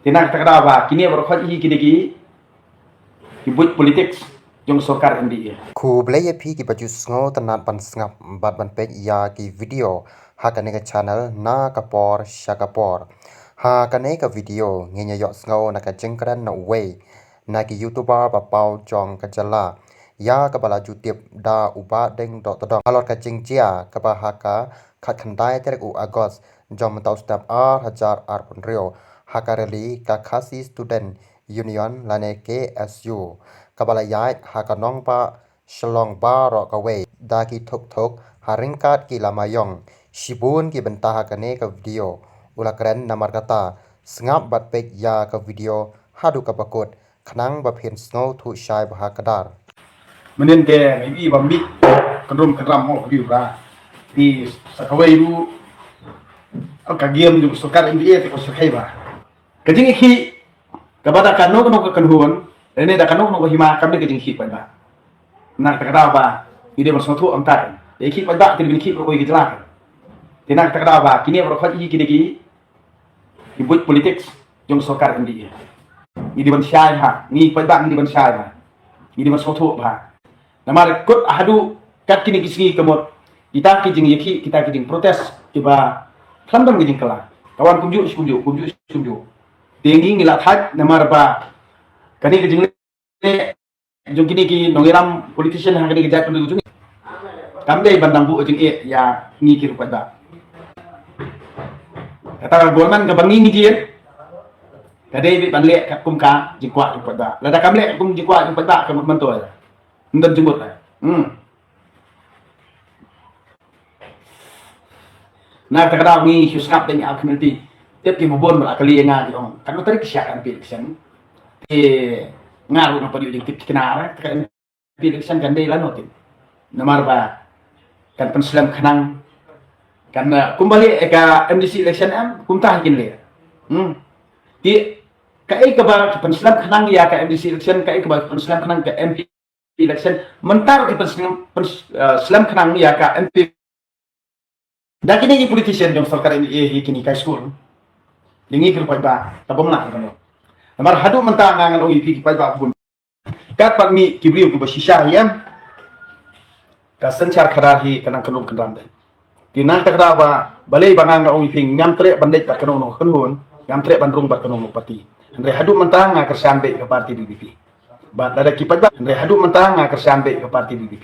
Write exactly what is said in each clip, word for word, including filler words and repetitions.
Te na kata ka daw ba kine baroh khoit hi kine ki ki buit politics jong sorkar M D A. Khublei ïa phi kiba ju sngewtynnat ban sngap bad ban peit ïa ki video ha kane ka channel Na Ka Por Sha Ka Por. Ha kane ka video ngin ïa ïohsngew na ka jingkren na uwei na ki YouTuber ba paw jong ka jylla ïa kaba la ju tip da u Bah Deng Dohtdong halor ka jingjia kaba ha ka khatkhyndai tarik u August jong mynta u snem ar hajar arphew hynriew ha ka rally ka Khasi Student Union lane K S U kaba la ïaid ha ka nongbah Shillong baroh kawei da ki thuk thuk ha ryngkat ki lama ïong. Shibun ki bynta ha kane ka video u la kren, namar kata sngap bad peit ïa ka video haduh kaba kut khnang ba phin sngewthuh shai bha kdar. Mynnin te maybe ba mih kynrum kynram mo ka view ba. Te sa kawei ruh ka game jong sorkar M D A te ko sa kai ba. Ka jingïakhih kaba da kano kano ka kynhun lane da kano kano ka hima kam dei ka jingïakhih paidbah. Na kata ka daw ba ngi dei ban sngewthuh ong tai. Ïakhih paidbah te dei ban ïakhih kawei ka jylla. Te na kata ka daw ba kine baroh khoit hi kine ki ki buit politics jong sorkar M D A. Ngi dei ban shai ha, ngi paidbah ngi dei ban shai ha. Ngi dei ban sngewthuh bha. Namar kut haduh kat kine ki sngi ka mut kita ki jingïakhih, kita ki jingprotest kiba khlem don ki jingkylla. Ka wan kumjuh shi kumjuh, kumjuh shi kumjuh. Te ngi ngi la thait namar ba kane ka jingleh jong kine ki nongïalam politician ha kane ka jait kynduh jong ngi kam dei ban dang buh jingeh ïa ngi ki ruh paidbah. Kata ka government kaba ngi ngi jied ka dei ban leh katkum ka jingkwah jong paidbah. Lada kam leh katkum jingkwah jong paidbah ka mut mynta ïa ym don jingmut. Hmm. Na kata ka daw ngi shu sngap da ngi ar community. Tip ki bun ba la kylli ïa nga ki ong katno tarik ki shah ka M P election. Te nga ruh nga pat ïoh jingtip thikna re ka M P election kan dei lano tip. Namar ba kan pynslem khnang kan, eh, kumba leh ka M D C election em kumta hi kin leh. Hmm. Te kaei kaba ka pynslem khnang ïa ka M D C election, kaei kaba ka pynslem khnang ka M P election. Mynta ki pynslem, pyns-, eh, slem khnang ïa ka M P. Da kine ki politician jong sorkar M D A hi kine kai skul. Ïa ngi ki ruh paidbah ka bym lah ka bym lah. Namar haduh mynta nga ngan ong ïa phi ki paidbah bun. Kat pat mih ki briew kiba shisha hi em. Ka synshar khadar hi ka nang kynrum kynram dei. Te na kata ka daw ba balei ba nga nga ong ïa phi ngam treh ban leit bad kano kano ka kynhun, ngam treh ban rung bad kano kano ka party. Hynrei haduh mynta nga kyrshan beit ka party V P P. Bad lada ki paidbah, hynrei haduh mynta nga kyrshan beit ka party V P P.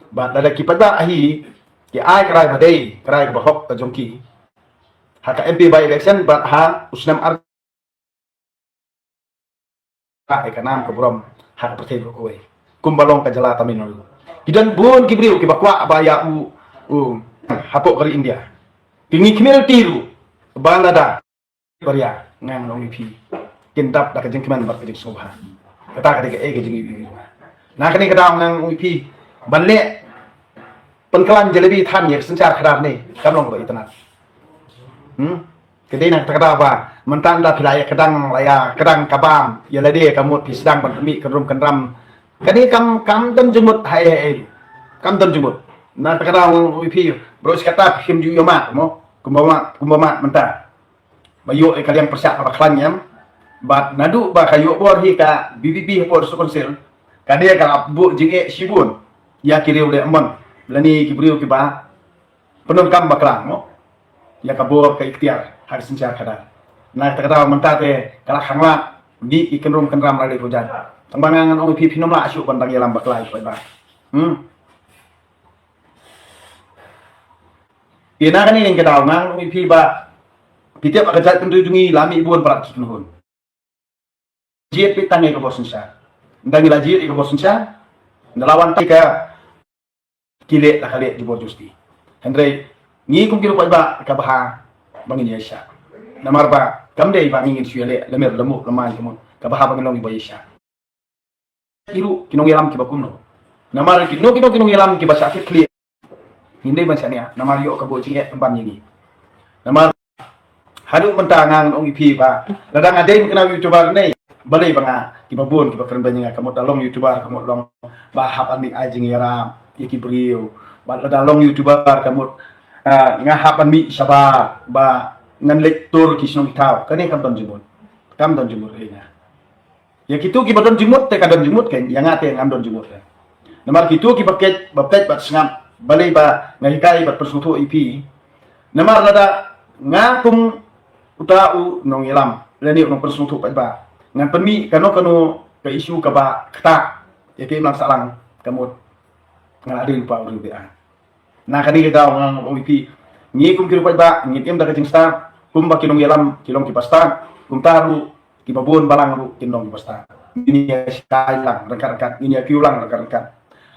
Bad lada ki paidbah ahi ki ai ka rai ba dei ka rai kaba hok ka jong ki ha ka M P by election bad ha u snem ar ka, eh, ka nam ka burom ha ka pyrthei baroh kawei. Kumba long ka jylla Tamil Nadu. Ki don bun ki briew kiba kwah ba ïa u, u hapoh ka ri India. Ki ngi kmie lynti ruh ba lada baria ngan ong ïa phi kin dap da ka jingkmen bad ka jingsngewbha. Kata ka dei ka, eh, ka jingïohi. Na kane ka daw ngan ong ïa phi ban leh pynkylla jalebi than ïa ka synshar khadar ne kam long ba itynnad. Hmm? Ka dei na kata ka daw ba mynta ynda phi la ïa kdang, la ïa kdang ka bam ïa lade ka mut phi sdang ban mih kynrum kynram. Kane kam, kam don jingmut hai hai hai. Kam don jingmut. Na kata ka daw ngan ong ïa phi baroh shi katta phim ju ïoh mad mo. Kumba mad, kumba mad mynta. Ba ïoh ïa ka liang pyrshah kaba khlaiñ em. Bad naduh ba ka ïoh bor hi ka V P P hapoh District Council ka dei ka la buh jingeh shibun ïa ki riew leh mon lane ki briew kiba pyndonkam bakla mo ïa ka bor ka iktiar ha ka synshar khadar. Na kata ka daw mynta te ka la khang lad mih ki kynrum kynram ra lei pyrjat. Tang ba nga ngan ong ïa phi phin ym lah shuh ban dang ïalam bakla ïa ki paidbah. Hmm. Te na kane ka daw nga ngan ong ïa phi ba phi tip ba ka jait kynduh jong ngi la mih bun palat ki kynhun. Jied phi tang ïa ka bor synshar. Ynda ngi la jied ïa ka bor synshar ynda la wan tang ka ki leh la ka leh jubor justi. Hynrei ngi kum ki ruh paidbah ka bha ba ngin ïa shah. Namar ba kam dei ba ngi ngin shu ïa leh lamer lamuh lamai ka mut ka bha ba ngin long kiba ïa shah. Ki ruh ki nongïalam kiba kumno. Namar kino kino ki nongïalam kiba shah kit khlieh. Ngim dei ban shaniah namar ïoh ka buh jingeh pynban ïa ngi. Namar haduh mynta nga ngan ong ïa phi ba lada nga dei ban kynmaw YouTuber ne balei ba nga kiba bun kiba kren ba ïa nga ka mut da long YouTuber ka mut long ba hap ban mih ai jingïarap ïa ki briew. Ba lada long YouTuber ka mut, ah, nga hap ban mih shabar ba ngan leit tur ki shnong ki thaw. Kane kam don jingmut. kam don jingmut ïa nga. Ïa kito kiba don jingmut te ka don jingmut kein, ïa nga te ngam don jingmut kein. Namar kito kiba kheit, ba peit bad sngap, balei ba nga hikai bad pynsngewthuh ïa phi. Namar lada nga kum uta u nongïalam lane u nongpynsngewthuh paidbah, ngan pynmih kano kano ka issue kaba ktah ïa ka imlang sahlang, ka mut nga la dei lypa u riewbeiñ. Na kane ka daw nga ong ïa phi, ngi kum ki riewpaidbah ngin im da ka jingstad, kumba ki nongïalam ki long kiba stad, kumta ruh kiba bun balang ruh kin long kiba stad. Ngin ïa shai lang ryngkat ryngkat, ngin ïa kiew lang ryngkat ryngkat.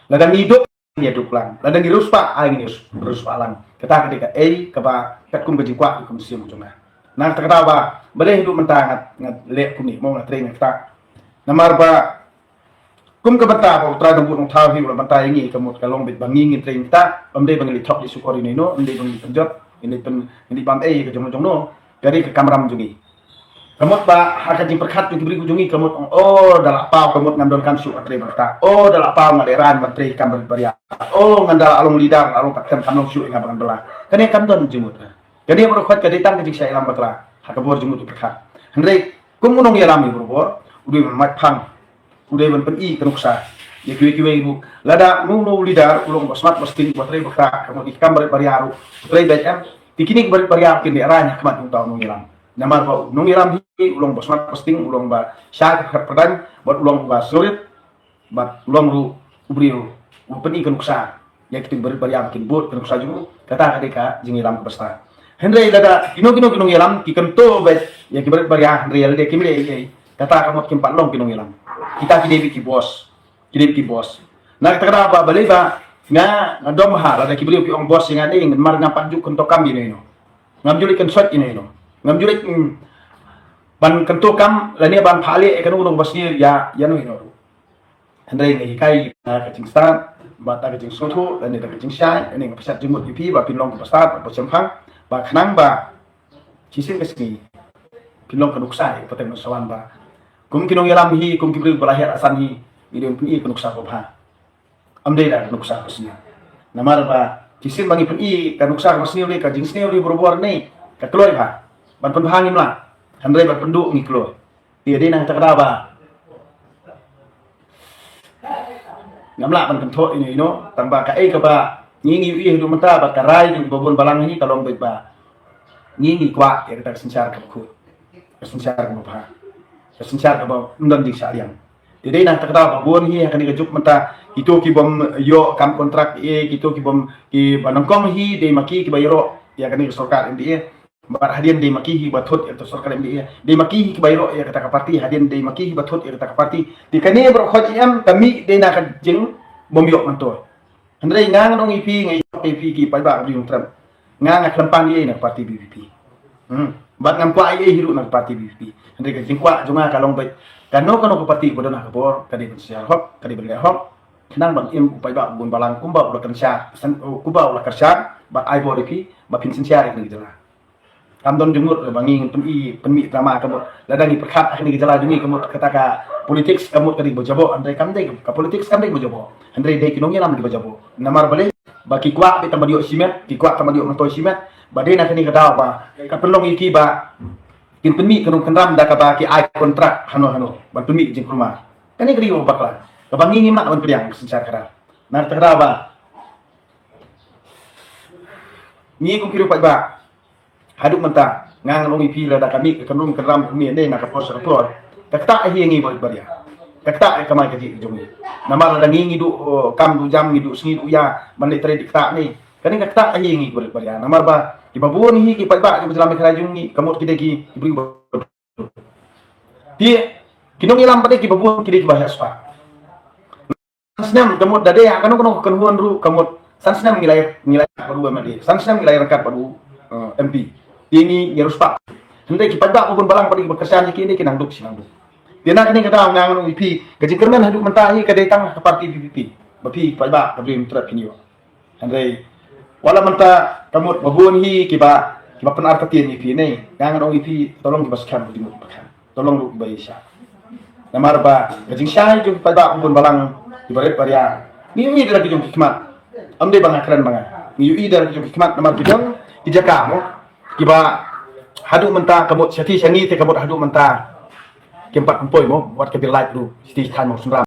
Lada ngi duk, ngin ïa duk lang. Lada ngi riewspah, ai ngin ïa riewspah lang. Kata ka dei kaei kaba katkum ka jingkwah kum siem jong nga. Na kata ka daw ba balei haduh mynta nga, nga leh kumne, mo, nga trei nga ktah. Namar ba kum ka bynta ba U Trai Nongbuh Nongthaw hi u la bynta ïa ngi, ka mut ka long beit ba ngi ngin trei ktah, ym dei ba ngin leit thok leit shukor ïano ïano, ym dei ba ngin leit pynjot, ngin leit pyn, ngin leit bam ei ka jong jong no, ka dei ka kamram jong ngi. Ka mut ba ha ka jingpyrkhat jong ki briew jong ngi, ka mut ong, oh, da la paw, ka mut ngam donkam shuh ban trei ban ktah. Oh, da la paw nga lehrain ban trei kam barit baria. Oh, ngan da la long leader, la long khamtam, kam long shuh ïa nga ba ngan bylla. Kane kam don jingmut. Kane baroh khoit ka dei tang ka jingshah ïalam bakla ha ka bor jingmut jingpyrkhat. Hynrei kum u nongïalam hi barabor u dei ban mait phang, u dei ban pyni ka nuksa ïa kiwei kiwei ruh. Lada uno uno u leader u long ba smart ba sting, ba trei ba ktah, ka mut ki kam barit baria ruh u trei beit em, te kine ki barit baria kin lehrain ha khmat jong uta u nongïalam. Namar ba u nongïalam hi u long ba smart ba sting, u long ba shai ka khat pyrdain, bad u long ba surit, bad u long ruh u briew u pyni ka nuksa ïa kito ki barit baria ba kin bud ka nuksa jong u. Kata ka dei ka jingïalam kaba stad. Hynrei lada kino kino ki nongïalam ki kyntu beit ïa ki barit baria, hynrei lada kim leh ei ei, kata ka mut kim pat long ki nongïalam. Kita ki dei beit ki boss, ki dei beit ki boss. Na kata ka daw ba balei ba nga, nga dom ha lada ki briew ki ong boss ïa nga, ne, namar ngam pat ju kyntu kam ïano ïano, ngam ju leit kynsoit ïano ïano, ngam ju leit, mm, ban kyntu kam lane ban phah leh ïa kano kano kaba sniew ïa, ïano ïano ruh. Hynrei nga hikai da ka jingstad bad da ka jingsngewthuh lane da ka jingshai, lane nga pynshad jingmut ïa phi ba phin long kiba stad bad ba shemphang, ba khnang ba shisien ka sngi phin long ka nuksa ïa ka pateng nongsawan ba kum ki nongïalam hi, kum ki briew ba la hiar asan hi, ngi dei ban pyni ka nuksa kaba bha. Ym dei da ka nuksa kaba sniew. Namar ba shisien ba ngi pyni ka nuksa kaba sniew, ne ka jingsniew ne barabor ne ka kloi bha. Ban pynbha ngim lah, hynrei ban pynduh ngi kloi. Te dei na kata ka daw ba ngam lah ban kynthoh ïano ïano, tang ba kaei kaba ngi, ngi ïohi haduh mynta bad ka rai jong kiba bun balang hi ka long beit ba ngi, ngi kwah ïa kata ka synshar kaba khuid, ka synshar kaba bha, ka synshar kaba ym don jingshah liang. Te dei na kata ka daw ba bun hi ha kane ka juk mynta, kito ki bym ïoh kam kontrak, eh, kito ki bym, kiba nyngkong hi dei ma ki kiba ïaroh ïa kane ka sorkar M D A. Bad hadien dei ma ki hi ba thut ïa ka sorkar M D A, dei ma ki hi kiba ïaroh ïa kata ka parti, hadien dei ma ki hi ba thut ïa kata ka parti. Te kane baroh khoit em ka mih dei na ka jingbymïoh myntoi. Hynrei nga ngan ong ïa phi, nga ïathuh ïa phi ki paidbah ka Ri Nongtrep, nga, nga khlem pan ei ei na ka parti V P P. Hmm. Bad ngam kwah ei ei hi ruh na ka parti V P P. Hynrei ka jingkwah jong nga ka long beit kano kano ka parti ba don ha ka bor ka dei ban synshar hok, ka dei ban leh hok. Khnang ban im u paidbah u bun balang kumba u la kynshar, kumba u la kynshar bad ai bor ïa phi ba phin synshar ïa kane ka jylla. Kam don jingmut ba ngi ngin pyni, pynmih drama ka mut. Lada ngi pyrkhat ha kane ka jylla jong ngi ka mut kata ka politics ka mut ka dei ba jaboh, hynrei kam dei ka politics, kam dei ba jaboh. Hynrei dei ki nongïalam kiba jaboh. Namar balei? Ba ki kwah beit tang ban ïoh shimet, ki kwah tang ban ïoh myntoi shimet. Ba dei na kane ka daw ba ka pynlong ïa ki ba kin pynmih ka nongkynram da kaba ki ai kontrak hano hano ban pynmih jingkulmar. Kane ka dei kaba bakla kaba ngi ngim lah ban pdiang ka synshar khadar. Na kata ka daw ba ngi kum ki riewpaidbah, haduh mynta nga ngan ong ïa phi, lada ka mih ka kynrum kynram kumne na ka por sha ka por, ka ktah hi ïa ngi barit baria. Ka ktah ïa ka kamai kajih jong ngi. Namar lada ngi, ngi duh, uh, kam duh jam, ngi duh sngi duh ïa ban leit trei, dei ktah ne. Kane ka ktah hi ïa ngi barit baria. Namar ba kiba bun hi ki paidbah kiba jylla Meghalaya jong ngi ka mut ki dei ki briew ba, ki, ki nongïalam pat dei kiba bun ki dei kiba heh spah. San snem ka mut, da dei ha kano kano ka kynhun ruh ka mut san snem ngi la, ngi la bad u M L A, san snem ngi la ryngkat bad u, eh, M P. Te ngi, ngi riewspah. Hynrei ki paidbah ba bun balang pat kiba kyrshan ïa ki ne ki nang duk shi nang duk. Te na kane ka daw nga ngan ong ïa phi, ka jingkyrmen haduh mynta hi ka dei tang ka parti V P P. Ba phi paidbah ka Ri Nongtrep phin ïoh. Hynrei wat la mynta ka mut ba bun hi kiba, kiba pynartatien ïa phi ne, nga ngan ong ïa phi, to long kiba skhem, kiba skhem. To long ruh kiba ïaishah. Namar ba ka jingshai jong ki paidbah ba bun balang kiba rit ba ria, ngi ïohi da la ki jong ki khmat. Ym dei ba nga kren ba nga, ngi ïohi da la ki jong ki khmat, namar ki don ki jaka mo kiba haduh mynta ka mut sha ti sha ngi te ka mut haduh mynta kim pat pynpoi mo, wat ka Bill Light ruh, shisha mo, shynrang.